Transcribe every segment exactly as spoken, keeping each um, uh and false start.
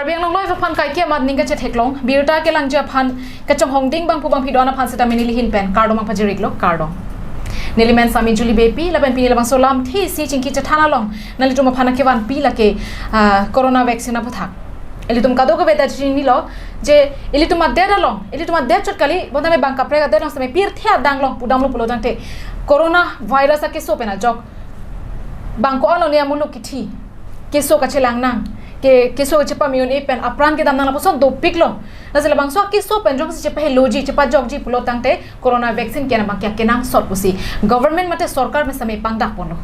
Karbi Anglong Live aphan kaikia amat ning kachetheklong, birta kelangji aphan kachonghong ding bangphu bangphi do-an aphan seta neli ahin pen kardom nangpajir-iklo, kardom. Neli men Sami Julie Beypi, lapen pini labangso alamthe isi chingki chethan along nanglitum aphan nangkevanpi lake, ah, corona vaccine aputhak. Ilitum kadokave ta chinilo je ilitum adet along, ilitum adet chot kali, bontame bang kaprek adet along seme pirthe adang along pudamlo pulo tangte, corona virus akeso pen ajok bang ko-an lo ne amuluk kithi, keso kachelang nang, ke keso kachepame un-e pen apran kedam nang lapuson dopiklo. Lasi labangso akeso pen jongsi chepaheloji, chepajokji pulo tangte corona vaccine ke-en abang ke kenangsot pusi government mate sorkar pen seme pangdak ponlo.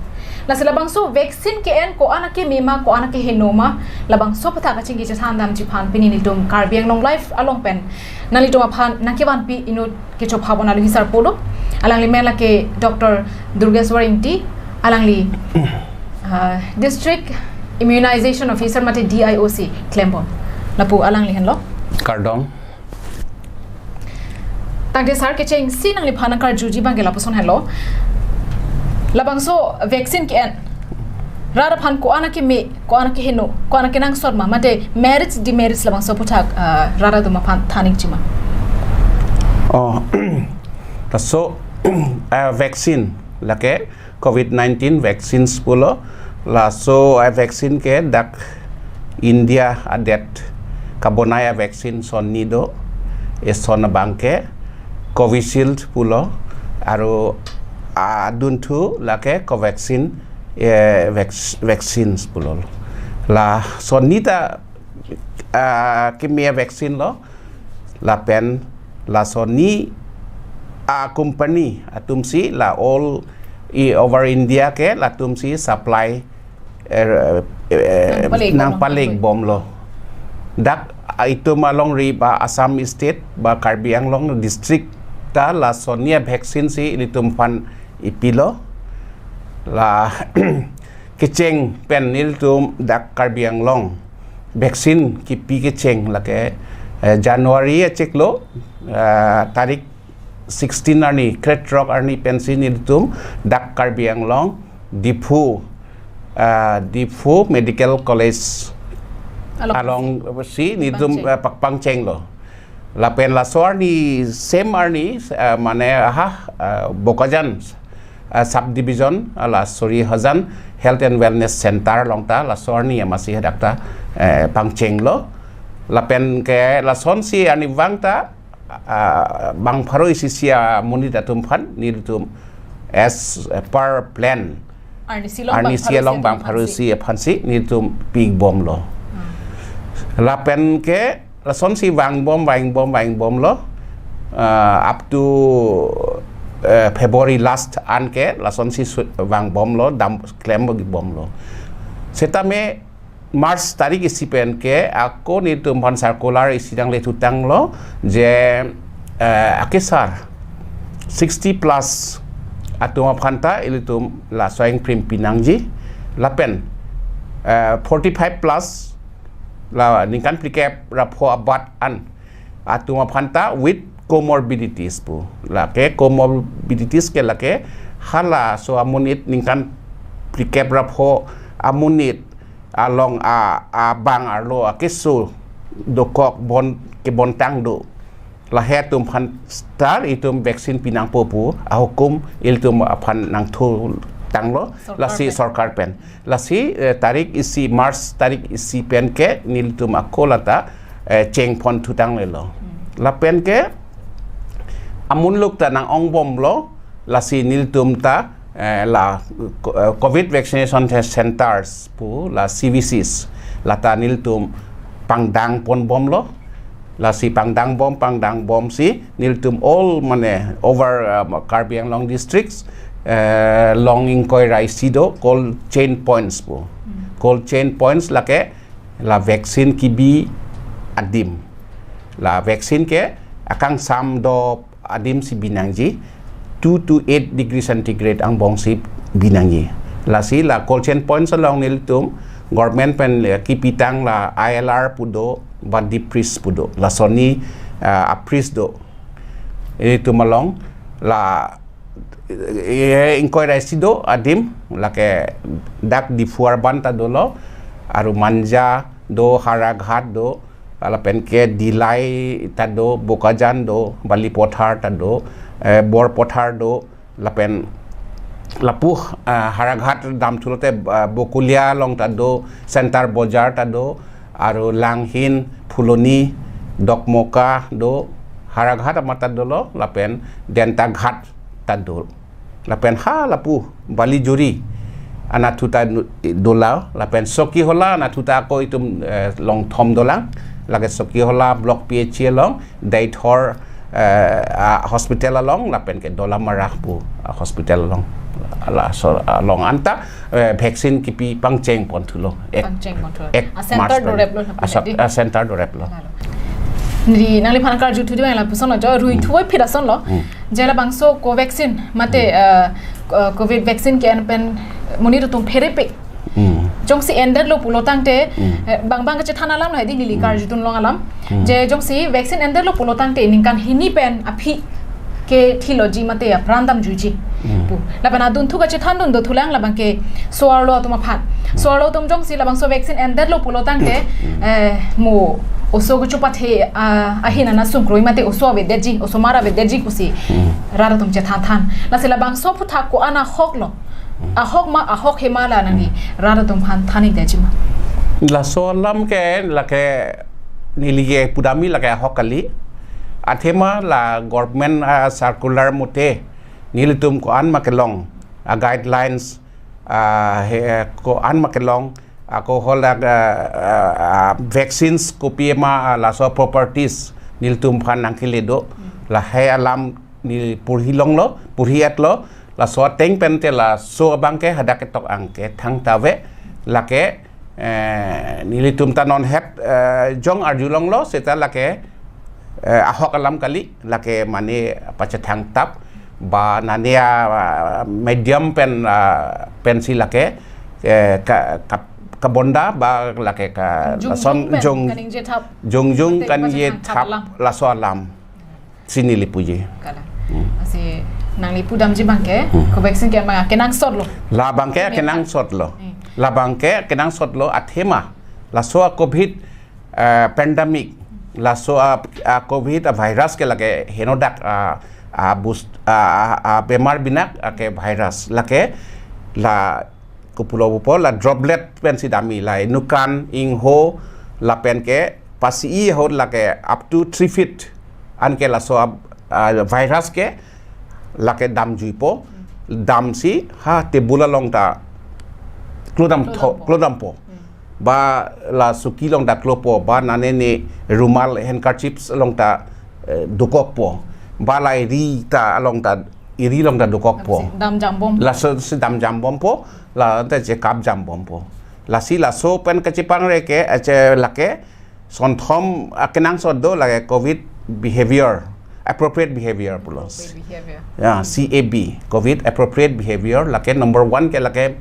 Lasi labangso vaccine ke-en ko-an akeme ma, ko-an akeheno ma, labangso aputhak kachingki chethan damji aphan pini nelitum Karbi Anglong Live along pen nanglitum aphan nangkevanpi inut kechophabon alohi sarpo do. Alangli men lake Doctor Durgeswar Ingti, alangli, ah, District Immunization Officer mate D I O C klembom. Lapu alangli henlo. Kardom. Tangte sir, kechengsi nangliphan nangkarjuji abang ke lapuson henlo. Labangso vaccine ke-en rat aphan ko-an akeme, ko-an akeheno, ko-an akenangsot ma, mate merits demerits labangso aputhak, ah, rat atum aphan than-ikji ma? Oh, laso, ah, vaccine lake covid nineteen vaccines pulo, laso, ah, vaccine ke dak India adet kabonai a-vaccine sonni do, eson abang ke Covishield pulo, aru, ah, adunthu lake Covaxin, eh, vac-, vaccines pulo. La sonni ta, ah, keme a-vaccine lo, lapen la sonni a-company atumsi la all i over India ke latumsi supply, eh, eh, Nangpalek nangpalek bomlo. Bomlo. Dak, ah, itum alongri ba Assam State ba Karbi Anglong District ta la sonni a-vaccine si ilitum aphan ipilo. La kecheng pen nelitum dak Karbi Anglong vaccine kipi kecheng lake, eh, January achiklo, eh, tarik sixteen arni, krethrok arni pensi nelitum dak Karbi Anglong Diphu, eh, Diphu Medical College Along. Alongsi nelitum, Pangcheng. Eh, pak-, pangchenglo. Lapen laso arni same arni, eh, mane aha, eh, Bokajan, eh, subdivision, eh, la Sorihajan Health and Wellness Center along ta laso arni amatsi hadak ta, eh, pangchenglo. Lapen ke lasonsi arnivang ta, ah, bang pharo isi isi amonit atum aphan nelitum as per plan. Arnisi along bang pharo isi atum aphansi. Arnisi along bang pharo isi aphansi nelitum pibomlo. Hmm. Lapen ke lasonsi vangbom, vangbom, vangbomlo. Ah, up to, eh, February last an ke lasonsi su-, vangbomlo, dam klembomlo. Setame March tarik isi pen ke ako nelitum aphan circular isi nangle thutanglo je, eh, akesar sixty plus atum aphan ta ilitum laso ingprim pinangji lapen, eh, forty-five plus la ningkan phlikep ra pho abat an atum aphan ta with comorbidities pu. Lake comorbidities ke lake halaso amonit ningkan phlikep ra pho amonit along a, abang arlo akeso dokok bon kebontang do. Lahei atum aphan ta itum vaccine pinangpo pu ahukum ilitum aphan nangthu tanglo. Sorkar lasi pen. Sorkar pen. Lasi, eh, tarik isi March tarik isi pen ke nelitum ako lata, eh, chengpon thutanglelo. Hmm. Lapen ke amunluk ta nang-ongbomlo, lasi nelitum ta, eh, la, ko-, eh, covid vaccination ce-, centers pu la C V Cs lata nelitum pangdang ponbomlo. Lasi pangdangbom, pangdangbomsi nelitum all mane over, um, Karbi Anglong districts, eh, along ingkoi ra isi do cold chain points pu. Hmm. Cold chain points lake la vaccine kibi adim. La vaccine ke akangsam do adim si binangji, two to eight degree centigrade angbong si binangji. Lasi la cold chain points along nelitum government pen le kipitang la I L R pu do, ba deep freeze pu do. Lasonni, ah, a-freeze do. Ilitum along la, eh, ingkoi ra isi do adim, lake dak Diphu arban ta dolo, aru Manja, do, Haraghat do, lapen ke Dillai ta do, Bokajan do, Balipathar ta do, eh, Borpathar do, lapen lapu, ah, Haraghat damthulote, ah, Bokolia along ta do, Center Bazar ta do, aru Langhin, Phuloni, Dokmoka do, Haraghat amat ta dolo, lapen Dentaghat ta do. Lapen ha lapu Balijuri anatthu ta nu-, dolang, lapen Sokihola anatthu ta ako itum, eh, longthom dolang, lake Sokihola Block P H C along, Deithor, eh, a hospital along, lapen ke Dolamara pu a hospital along. Laso along anta, eh, vaccine kipi pangcheng ponthulo. Ek, Pangcheng ponthulo. Ek A center March doreplo pen. Lapu A sat-, tadi. A center doreplo. Lalo. Neli nangliphan karju thuji abang lapuson lo, jo rui Hmm. thuvoiphit asonlo. Hmm. Je labangso Covaxin, mate, Hmm. eh, eh, Covid vaccine ke-en pen monit atum pherepik. Hmm. Jongsi endetlo pulo tangte, Hmm. eh, bang bang kachethan alam lo hedi neli Hmm. karjudun long alam. Hmm. Je jongsi vaccine endetlo pulo tangte ningkan hini pen aphi ke thiloji mate apran damjuiji. Hmm. Pu. Lapen adunthu kachethandun dothulang labang ke so-arlo atum aphan. So-arlo atum jongsi labangso vaccine endetlo pulo tangte, Hmm. eh, mo oso kachepathe, ah, ahin ana sungkroi mate oso avedetji, osomar avedetji pusi Hmm. rat atum chethanthan. Lasi labangso aphuthak ko-an ahok lo. Ahok ma, ahok he ma la nangli Hmm. rat atum aphan than-ikdetji ma? Laso alam ke lake neli ke pudamji lake ahok kali. Athema la government, ah, circular mote nelitum ko-an ma kelong, ah, guidelines, ah, he, ko-an ma kelong, ako hol, ah, ah, ah, vaccines kopi ma, ah, laso properties nelitum aphan nangkele do. Hmm. Lahai alam neli porhi longlo, porhi-etlo, laso ateng pen te laso abang ke hadak ketok angke thangta ave, lake, eh, nelitum ta non het, eh, jong arjulonglo, seta lake, eh, ahok alam kali, lake mane pachethangtap, ba nane a, ah, medium pen, ah, pensi lake, eh, ka, ka, kabonda, ba lake ka, Jongjong lason pen, jong, kaningje thap. Jongjong Mate kaningje pachethangtap thap alam. Laso alam. Si neli puji. Kalang. Hmm. Lasi nangli pudamji abang ke, Hmm. Covaxin ke ma kenangsotlo. Labang ke Meta. Kenangsotlo. Hmm. Labang ke kenangsotlo athema. Laso a Covid, eh, pandemic. Laso a, a Covid a virus ke lake henodak a, a bus-, a, a, a bemar binak a ke virus. Lake la kopulo pupo la droplet pensi damji, la inukan, ingho, lapen ke pasi-i ahut lake up to three feet an ke laso a, a, virus ke lake damjuipo, damsi ha table along ta klodam tho-, Klodampo. klodampo. Hmm. Ba la suki along ta klopo, ba nane ne rumal handkerchiefs along ta, eh, dokokpo. Ba la eri ta along ta, eri along ta dokokpo. Lasi damjambom. Laso si damjambompo, la ante chekap jambompo. Lasi laso pen kachepangre ke, eh, che lake, sonthom akenangsot do lake Covid behavior, appropriate behavior pulo. Covid behavior. Ya, C A B, Covid appropriate behavior, lake number one ke lake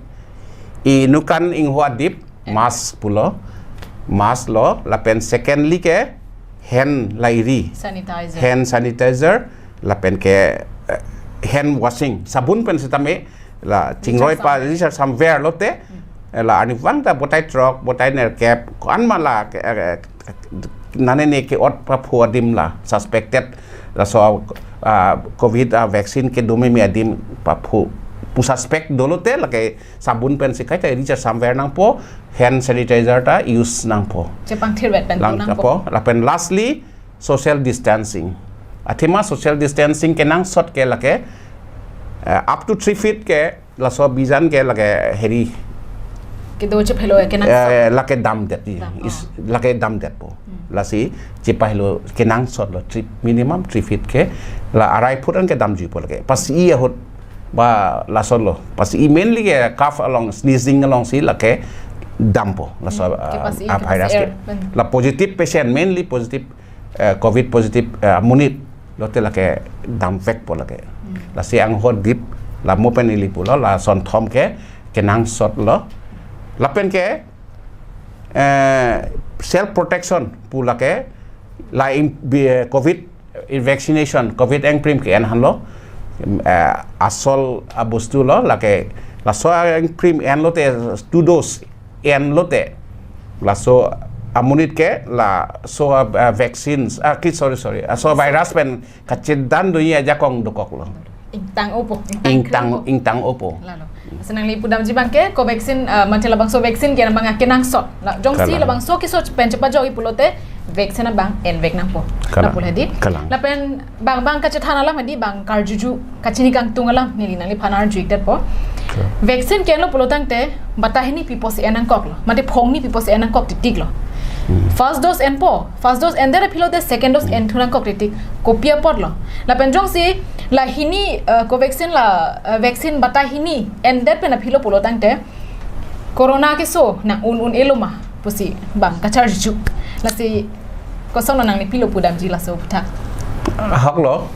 inukan ingho adip, mask pulo, mask lo, lapen secondly ke hand la eri. Sanitizer. Hand sanitizer, lapen ke, eh, hand washing, sabun pen sitame, la chingroi pa Richard Samver. Richard Samver lote, Hmm. eh, la arnivang ta botai throk, botai nerkep, ko-an ma la ke, eh, nane ne ke-ot paphu adim la, suspected, laso, ah, Covid, ah, vaccine kedo meme adim paphu, pu suspect dolote lake sabun pensi kaita Richard Samver nangpo, hand sanitizer ta use nangpo. Chepangthirvet pen Lang nangpo. Nangpo. Lapen lastly, social distancing. Athema social distancing kenangsot ke lake, eh, up to three feet ke laso bijan ke lake heri. Kedo chephelo kenangsot. Eh, lake damdet, Dam, is, oh. Lake damdetpo. Hmm. Lasi chepahelo kenangsotlo, three, minimum three feet ke, la arai foot an ke damjuipo lake. Pasi-i ahut ba lasonlo. Pasi-i mainly ke cough along, sneezing alongsi lake dampo. Laso, Hmm. Ke ah, pasi-i ah, ke virus pasi-i ke. Er, hmm. La positive patient, mainly positive, eh, Covid positive, eh, monit lote lake damvekpo lake. Hmm. Lasi angho dip, la mo pen ili pulo, la sonthom ke kenangsotlo. Lapen ke, eh, self protection pu lake, la im-, bi-, eh, Covid vaccination, Covid engprim ke-en hanlo, eh, asol abostu lo, lake, laso engprim enlote, two dose enlote, laso amonit ke laso, uh, vaccines, ah, ki, sorry, sorry, laso virus pen kachedandunji ajakong dokoklo. Ingtang-opo. Ingtang, ingtang-opo. Lalo. Lasi nangli pudamji abang ke Covaxin, uh, mate labangso vaccine ke abang kenangsot. La, jongsi Kalang. labangso keso pen chepajokji pulote vaccine abang envek nangpo. Kalang. Lapu hedi. Kalang. Lapen bang bang kachethan alam hedi, bang karjuju kachini kangtung alam neli nangliphan arju-ikdetpo. Kalang. Vaccine ke-enlo pulotangte batai hini pi pusi en nangkoklo. Mate phongni pi pusi en nangkok titiklo. Hmm. First dose enpo. First dose endet aphi lote second dose Hmm. enthu nangkok titik. Kopi apotlo. Lapen jongsi la hini, uh, Covaxin la, uh, vaccine batai hini endet pen aphi lo pulotangte corona keso nang-un-un-elo ma pusi bang kacharjuju. Lasi kosonlo, nangli pilo pudamji laso aputhak? Ahoklo,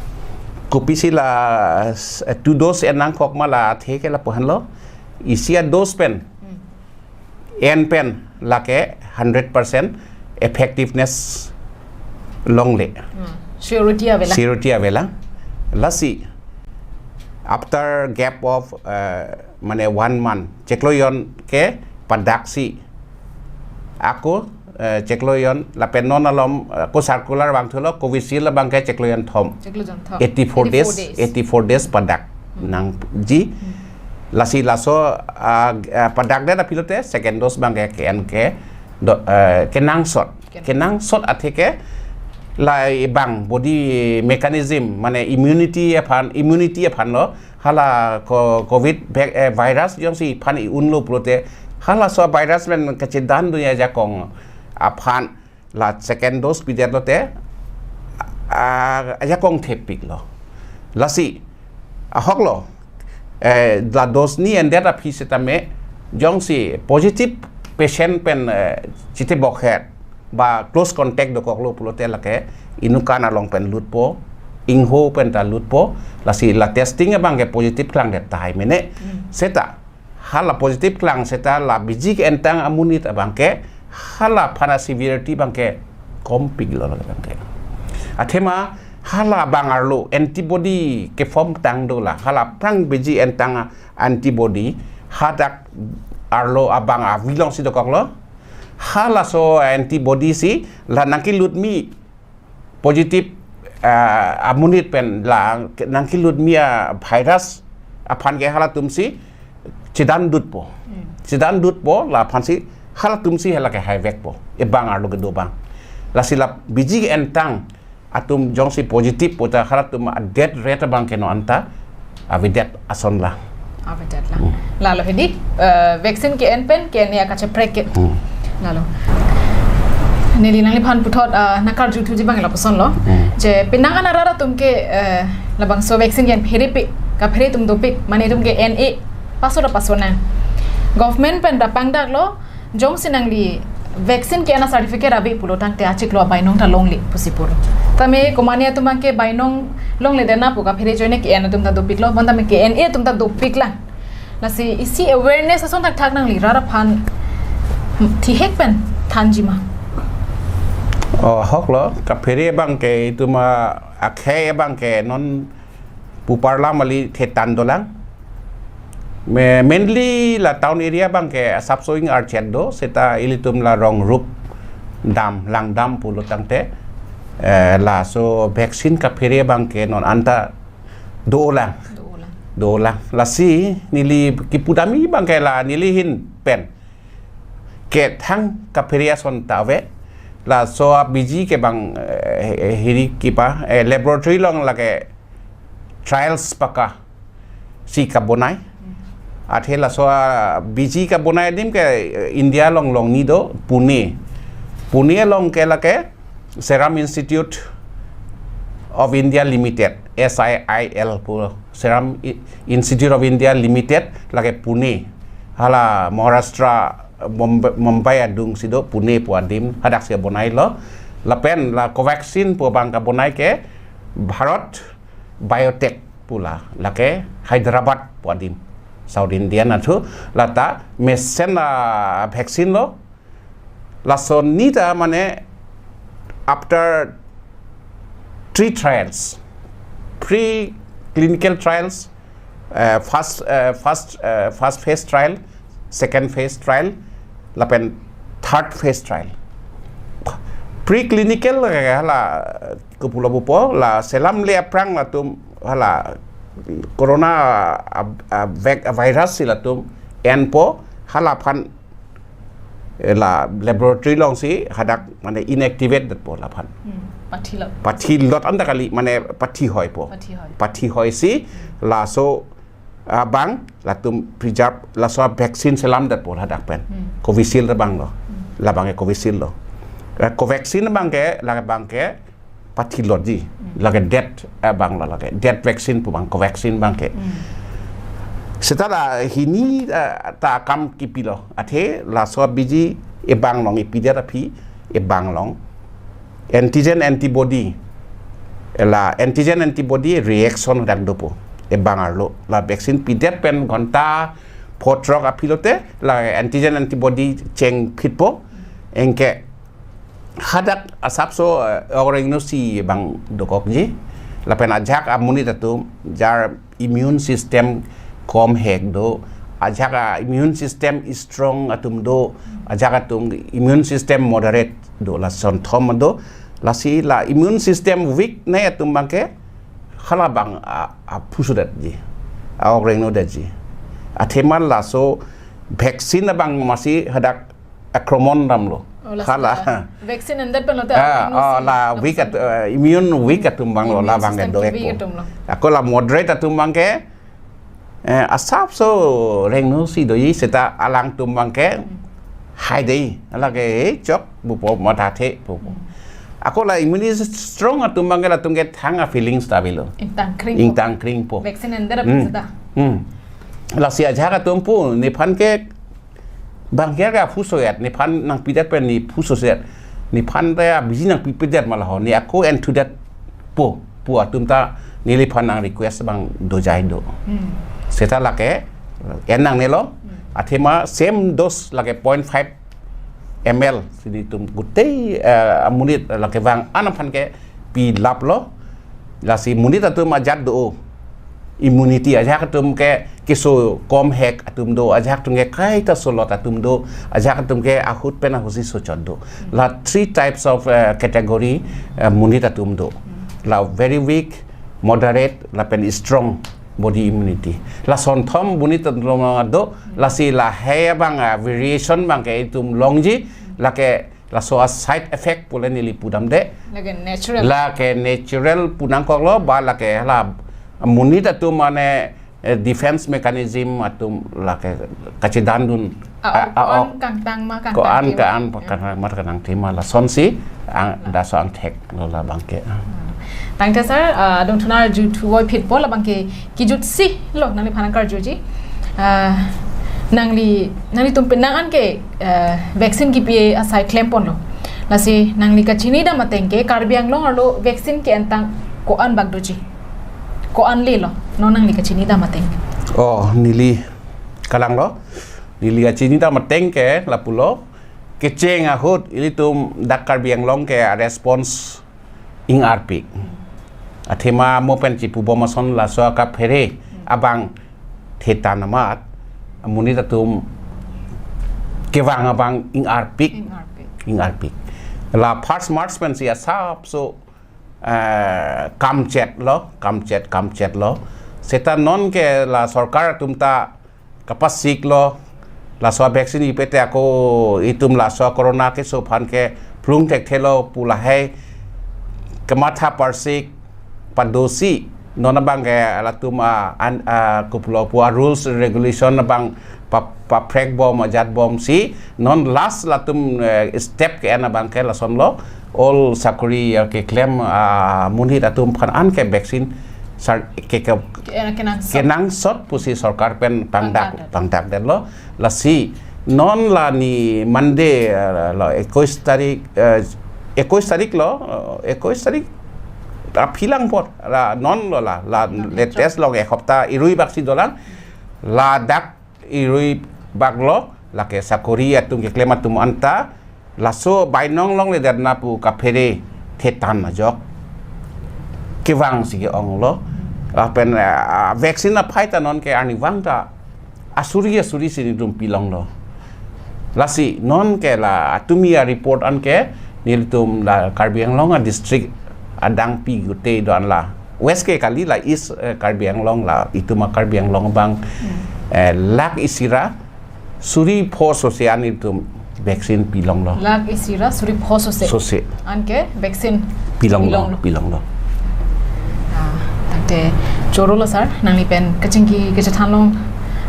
kopisi la, eh, two dose en nangkok ma, la athe ke lapu-anlo. Isi a-dose pen, Hmm. en pen lake hundred percent effectiveness longle. Hmm. Surety avela. Surety avela. Lasi, after gap of, eh, mane one month, chiklo jon ke padaksi. Ako, eh, chiklo jon, lapen non alom, eh, ako circular vangthulo, Covishield abang ke chiklo jonthom. Chiklo jonthom. Eighty-four Eighty-four days, days. Eighty-four days padak Hmm. nangji. Hmm. Lasi laso, ah, ah, padakdet aphi lote second dose abang ke, ke-en ke, do, eh, kenangsot. Ken- Kenangsot athe ke la abang body mechanism, mane immunity aphan, immunity aphanlo, hala ko-, covid vac-, eh, virus jongsi iphan i-unlo pulote, halaso virus pen kachedandunji ajakong aphan la second dose pidet lote, ah, ajakong thepiklo. Lasi, ahoklo, eh, la dose ni endet aphi setame, jongsi positive patient pen, eh, chitebokhet, ba close contact dokoklo pulote lake, ingnuk kan along pen lutpo, ingho pen ta lutpo, lasi la testing abang ke positive klangdet tahai mene. Hmm. Seta, hala positive klang seta la biji ke-entang amonit abang ke, halaphan a-severity abang ke kompiklo la abang ke. Athema hala abang arlo antibody ke-form tang do la, hala aphrang biji entang antibody, hadak arlo abang avi alongsi dokoklo. Halaso antibody si la nangkelutmi positive, ah, amonit pen la nangkelutmi a-virus aphan ke halatumsi chedandutpo. Hmm. Chedandutpo, laphansi halatumsi hala ke haivekpo. Abang arlo kedo abang. Lasi la biji ke-entang atum jongsi positive pu ta halatum a-death rate abang ke non anta avedet ason la. Avedet la. Hmm. Lalo hedi, eh, vaccine ke-en pen ke-en-e akacheprek ke. Hmm. Lalo. Neli nangliphan puthot, eh, nangkarjuthuji abang lapusonlo. Hmm. Je penang an arat atum ke, eh, labangso vaccine ke-en pherepe, kaphere atum dopik, mane itum ke-en-e, paso ta paso nang. Government pen ta pangdaklo, jongsi nangli vaccine ke-en a-certificate ave pulotangte achiklo abainong ta longle pusi pu. Tame komane atum abang ke bainong longledet na pu kaphere ajoine ke-en atum ta dopiklo, bonta me ke-en-e atum ta dopik lang. Lasi isi awareness ason thakthak nangli rat aphan thihek pen thanji ma? Oh, ahoklo, kaphere abang ke itum a-, akhei abang ke non pu parlam ali thetan dolang. Me-, mainly la town area abang ke asapso ing-archet do, seta ilitum la Rongrup dam, Langdam pulotangte, eh, laso vaccine kaphere abang ke non anta dolang. Dolang. Dolang. Lasi neli kipudamji abang ke la neli ahin pen kethang kaphere ason ta ave. Laso a-biji ke abang, eh, hiri kipa, eh, laboratory along lake trials pakasi kabonai. Athe laso a-biji kabonai adim ke, eh, India along longni do, Pune. Pune along ke lake Serum Institute of India Limited, S I I L pu, Serum I-, Institute of India Limited, lake Pune. Hala Maharashtra, Mumbai, Mumbai adungsi do, Pune pu adim, hadaksi abonailo. Lapen la Covaxin pu abang kabonai ke Bharat Biotech pu la, lake Hyderabad pu adim, South Indian athu, lata mesen a-vaccine lo. Laso ni ta mane after three trials, pre-clinical trials, eh, first, eh, first, eh, first phase trial, second phase trial, lapen third phase trial. Preclinical ke hala kopulo pupo, la selam le aphrang latum hala corona a, a, vac-, virus si latum enpo, halaphan, eh, la laboratory alongsi hadak mane inactivate detpo laphan. Hmm. Pathilot. Pathilot anta kali mane pathi hoipo. Pathi hoi. Pathi hoisi laso abang latum preserve, laso vaccine selam detpo hadak pen. Hmm. Covishield abang lo. Hmm. Labang ke Covishield lo. Eh, Covaxin abang ke, labang ke pathilotji. Hmm. Lake det, eh, abang lo lake. Det vaccine pu abang, Covaxin abang ke. Hmm. Seta la hini, eh, ta akam kipilo. Athe laso abiji ebang along, epidet aphi ebang along antigen antibody, la antigen antibody reaction dak dopo ebang arlo. La vaccine pidet pen ghonta phothrok aphi lote la antigen antibody chengphitpo. Anke hadak asapso, eh, orengno si abang dokokji. Lapen ajahak amonit atum jar immune system kom hek do, ajahak a immune system strong atum do, ajahak atum immune system moderate do, la sonthom do. Lasi la immune system weak ne atum abang ke halabang a, aphuso detji, a-orengno detji. Athema laso vaccine abang masi hadak akromon damlo. Oh, lasi hala. La vaccine endet pen lote, ah, immune oh, si la weak at-, uh, immune weak atum abang lo, immune labang system ke do ki weak ekpo atum lo. Ako la moderate atum abang ke, eh, asapso rengno si doji seta alangtum abang ke, hmm, hai dei, lake, eh, chok pupo, mathathe pupo. Hmm. Ako la immunity strong atum abang ke latum ke thang a feelings ta avelo. Ingtangkring po. Ingtangkring po. Vaccine endet pen, hmm, seta. Hmm. Lasi ajahak atum pu, nephan ke bang ke aphuso et, nephan nangpidet pen ne phuso et. Nephan te abiji nangpipedet ma laho, ne ako enthudet po, pu atum ta neliphan nang request abang dojai do. Hmm. Seta lake en nangnelo, hmm, athema same dose lake point five M L si netum gutei, eh, amonit lake vang an aphan ke pilaplo. Lasi monit atum ajat do, immunity, ajahak atum ke keso kom hek atum do, ajahak atum ke kaita solot atum do, ajahak atum ke ahut pen ahutsi sochot do. La three types of, eh, category, eh, monit atum do. La very weak, moderate, lapen strong body immunity. La sonthom monit atum do, lasi lahai abang, eh, variation abang ke itum longji, lake laso a side effect pule neli pudamde. Lake natural. Lake natural pu nangkoklo, ba lake la monit atum mane, eh, defense mechanism atum lake kachedandun. A, a, a, ko-an kangtang ma, ko-an kangtang ke ma, ko-an, ya, kangtang ma, kangtang ke ma, lasonsi, ang, laso angthek lo labang ke. Tangte sir, ah, adung thunar juthu voi phit po labang ke kijutsi lo nangliphan nangkarjuji. Ah, nangli, nanglitum penang an ke, ah, vaccine kipi asai klemponlo. Lasi nangli kachini dam ateng ke Karbi Anglong arlo vaccine ke-entang ko-an bak doji. Ko-an lelo, non nangli kachini dam ateng. Oh, neli kalanglo. Neli kachini dam ateng ke lapulo. Kecheng ahut ilitum dak Karbi Anglong ke response ingarpik. Athema mo pen chipubom ason laso kaphere abang thetan amat, monit atum kevang abang ingarpik. Ingarpik. Ingarpik. La first March pensi asapso, eh, kamchetlo, kamchet, kamchetlo. Seta non ke la sorkar atum ta kapasiklo, laso vaccine ipete ako itum laso corona keso aphan ke plung thekthelo pu lahai kematha parsik padosi, non abang ke latum a, an, a, kopulo pu a rules regulation abang pa, paphrekbom ajatbomsi, non last latum, eh, step ke-en abang ke lasonlo, all sakori ya keklem, ah, monit atum aphan an ke vaccine sar ke, ke, ke, kenangsot, kenangsot pusi sorkar pen pangdak, pangdak, pangdakdetlo. Lasi non la ni Monday, eh, lo ekuis tarik, eh, ekuis tarik lo, eh, ekuis tarik aphi lang apot la non lo la, la, hmm, latest lo ek hopta irui baksi dolang, ladak irui baklo, lake sakori atum keklem atum anta, laso bainong longledet na pu kaphere thetan ajok kevangsi ke-onglo. Lapen, ah, vaccine aphai ta non ke arnivang ta asuri asuri si netum pilonglo. Lasi non ke la atumi a report an ke Nelitum la Karbi Anglong a district adang pi gute do-an la. West ke kali, la East, eh, Karbi Anglong la, itum a Karbi Anglong abang, eh, lakh isi ra suri pho sose an itum vaccine pilonglo. Lakh isi ra suri pho sose. Sose. Anke vaccine pilonglo, pilonglo. Pilonglo. Ah, tangte choro lo sir, nangli pen kachingki kachethan long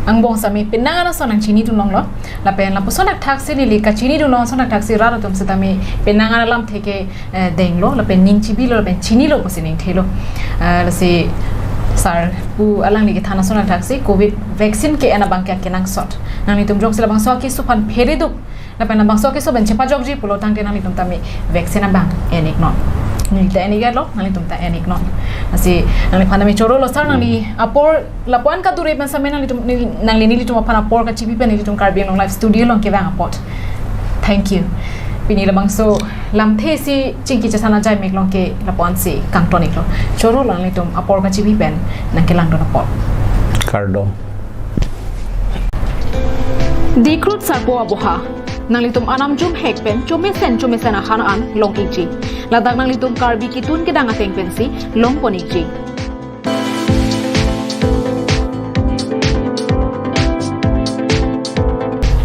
angbong sami penang ana ason nangchinidun longlo. Lapen lapuson thakthaksi neli kachinidun long ason thakthaksi rat atum setame penang ana lamthe ke, eh, denglo, lapen ning chibilo, lapen chinilo pusi ning thelo. Eh, lasi sir pu alangli kethan ason thakthaksi Covid vaccine ke-en abang ke kenangsot. Nanglitum jongsi labangso akeso aphan phereduk, lapen labangso akeso pen chepajokji pulo tangte nanglitum tame vaccine abang en-iknon. Neli ta en-iklo, nanglitum ta en-iknon. Lasi nangliphan tame choro lo sir, nangli apor lapu-an kadure pen same nanglitum, neli, nangli nelitum aphan apor kachipi pen nelitum Karbi Anglong Live Studio along kevang apot. Thank you. Pini labangso lamthe si chingki chethan ajai mek along ke lapu-an si kangton-iklo. Choro lo nanglitum apor kachipi pen nangkelangdun apot. Kardom. Dikhrut Sarpo Aboha. Nanglitum anam jumhek pen chomesen chomesen ahan an long-ikji. Ladak nanglitum Karbi kitun kedang ateng pensi longpon-ikji.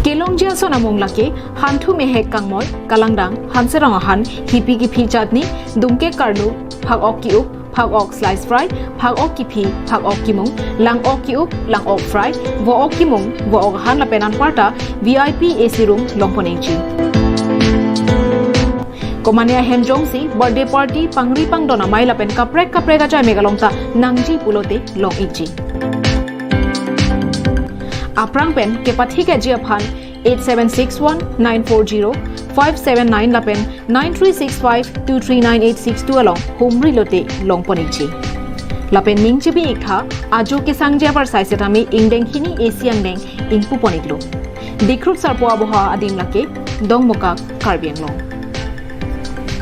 Kelongji ason amung lake Hanthu Mehek Kangmoi, Kalangdang, Hanserong ahan, Hipi Kiphi Chutney, Dungke Karnu, Phak-ok Ki-up, Phak-ok Slice Fry, Phak-ok Kiphi, Phak-ok Kimung, Lang-ok Ki-up, Lang-ok Fry, Vo-ok Kimung, Vo-ok Ahan lapen anparta V I P A C room longpon-ikji. Komane ahem jongsi birthday party, pangri pangdon amei lapen kaprek kaprek ajai mek along ta nangji pulote long-ikji. Aphrang pen kepathikji aphan eight seven six one nine four zero five seven nine lapen nine three six five two three nine eight six two along humri lote longpon-ikji. Lapen ning chibi-iktha, ajo kesangji apar sai setame ingdeng hini A C angdeng ingpupon-iklo. Dikhrut Sarpo Aboha adim lake Dongmukak, Karbi Anglong.